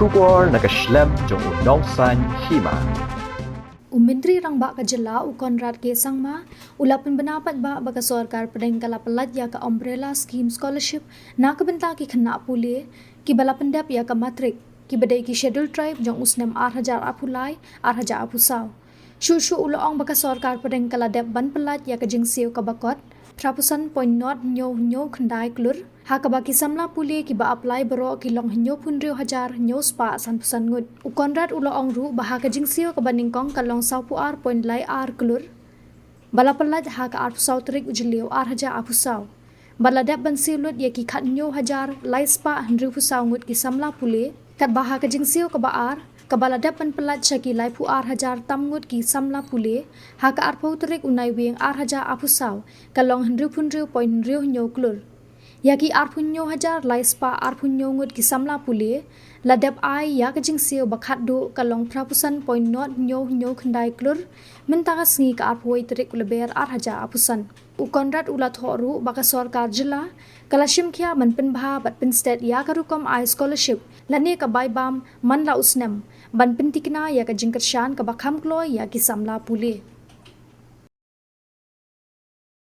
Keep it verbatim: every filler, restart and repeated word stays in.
Khubor na ka shlem jong u nongsan hima. U Myntri Rangbah ka jylla u Conrad K Sangma u la pynbna pat ba, ba ka sorkar pdeng ka la pyllait ïa ka Umbrella Scheme Scholarship na ka bynta ki khynnah pule kiba la pyndep ïa ka matrik, kiba dei ki Scheduled Tribe jong u snem ar hajar arphew lai, ar hajar arphew saw. Shuh shuh u la ong ba ka sorkar pdeng ka la dep ban pyllait ïa ka jingsiew kaba kot phra phew san point nod hynñiew hynñiew khyndai klur, ha kaba ki samla pule kiba apply baroh ki long hynñiew phew hynriew hajar hynñiew spah san phew san ngut. U Conrad u la ong ruh ba ha ka jingsiew kaba nyngkong ka long saw phew ar point lai ar klur, ba la pyllait ha ka arphew saw tarik u Jylliew ar hajar arphew saw. Bad la dep ban siew lut ïa ki khathynñiew hajar lai spah hynriew phew saw ngut ki samla pule, katba ha ka jingsiew kaba ar, kaba la dep ban pyllait sha ki laiphew ar hajar tam ngut ki samla pule, ha ka arphew tarik u Naiwieng ar hajar arphew saw, ka long hynriew phew hynriew point hynriew hynñiew klur. Ïa ki arphew hynñiew hajar lai spah arphew hynñiew ngut ki samla pule, la dep ai ïa ka jingsiew ba khatduh ka long phra phew san point nod hynñiew hynñiew khyndai klur, mynta ka sngi ka arphew wei tarik u Lber ar hajar arphew san. U Conrad u la thoh ruh ba ka sorkar jylla ka la shim khia ban pynbha bad pynstet ïa ka rukom ai scholarship lane ka bai bam man la u snem, ban pyntikna ïa ka jingkyrshan kaba kham kloi ïa ki samla pule.